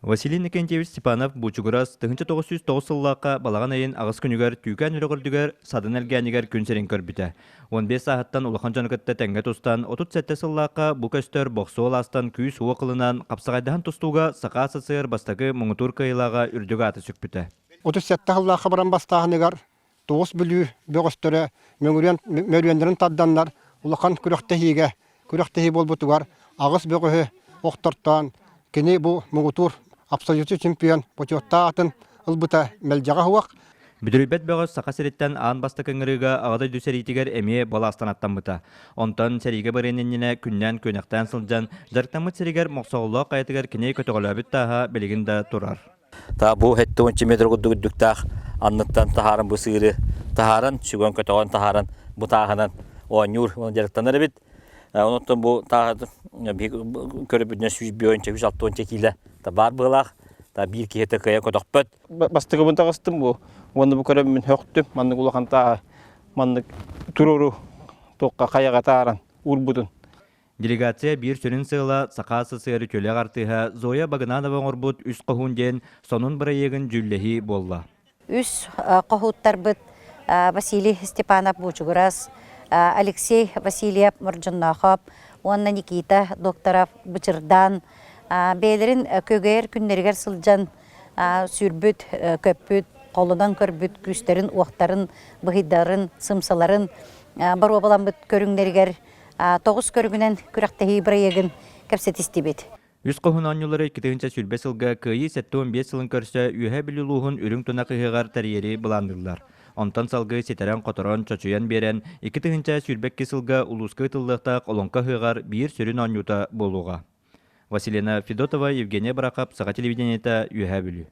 Василий Иннокентьевич Степанов Бучугурас 1909 сыллаахха балаҕан ыйын аҕыс күнүгэр Түүкээн үрэх үрдүгэр Садын элгээнигэр күн сирин көрбүтэ. 15 сааһыттан улахан дьону кытта тэҥҥэ тустан, 37 сыллаахха бу көстөр бохсуол аастан күүс-уох ылынан, хапсаҕайдаһан тустууга Саха СССР бастакы муҥутуур кыайыылааҕа үрдүк ааты сүкпүтэ. 37 сыллаахха баран бастааһыныгар Тоҕус Бүлүү бөҕөстөрө мөҥүрүөн мөрүөннэрин тарданнар улахан күрэхтэһиигэ күрэхтэһии буолбутугар аҕыс бөҕөһү охтортоон кини бу муҥутуур абсолютный чемпион бочуоттаах атын ылбыта мэлдьэҕэ суох. Бүдүрүйбэт бөҕөс Саха сириттэн аан бастакы ыҥырыыга Аҕа дойду сэриитигэр эмиэ былаастан аттаммыта. Онтон сэриигэ барыан иннинэ күннээн-күөнэхтээн сылдьан, дьарыктаммыт сиригэр Мохсоҕоллоох хайатыгар кини көтөҕөлөөбүт тааһа билигин да турар. Та бу 70 метр курдук үрдүктээх анныттан таһааран бу сыыры таһааран, сүгэн көтөҕөн таһааран бу тааһынан оонньуур уонна дьарыктанар эбит. Онуттан бу тааһы көрөбүтүнэн 105 160 киилэ баар быһыылаах. Та биир киһитэ кыайа көтөхпөт. Бастакыбын таҕыстым бу. Уонна бу көрөммүн хөхтүм. Маннык улахан тааһы маннык туруору туохха хайаҕа тааран уурбутун. Делегация биир сүрүн сыала Саха СССР үтүөлээх артыыһа Зоя Багынанова оҥорбут «Үс хоһуун» диэн сонун бырайыагын дьүүллэһии буолла. Үс хоһууттарбыт Василий Степанов-Буучугурас, Алексей Васильев Мордьонноохоп уонна Никита Докторов Бычырдаан бэйэлэрин көгөйөр күннэригэр сылдьан сүүрбүт, көппүт, холунан көрбүт күүстэрин-уохтарын, быһыйдарын, сымсаларын боруобаламмыт көрүҥнэригэр тоҕус көрүҥүнэн күрэхтэһии бырайыагын кэпсэтистибит. Үс хоһун оонньуулары 2020 сылга Кыайыы 75 сылын көрсө Үөһээ Бүлүү улууһун Үрүҥ Тунах ыһыаҕар тэрийэри былаанныыллар. Онтон салгыы ситэрэн-хоторон, чочуйан биэрэн, 2022 сылга улууска ыытыллыахтаах Олоҥхо ыһыаҕар биир сүрүн оонньуута буолуоҕа. Василина Федотова, Евгения Барахов, Саха телевидениета, Үөһээ Бүлүү.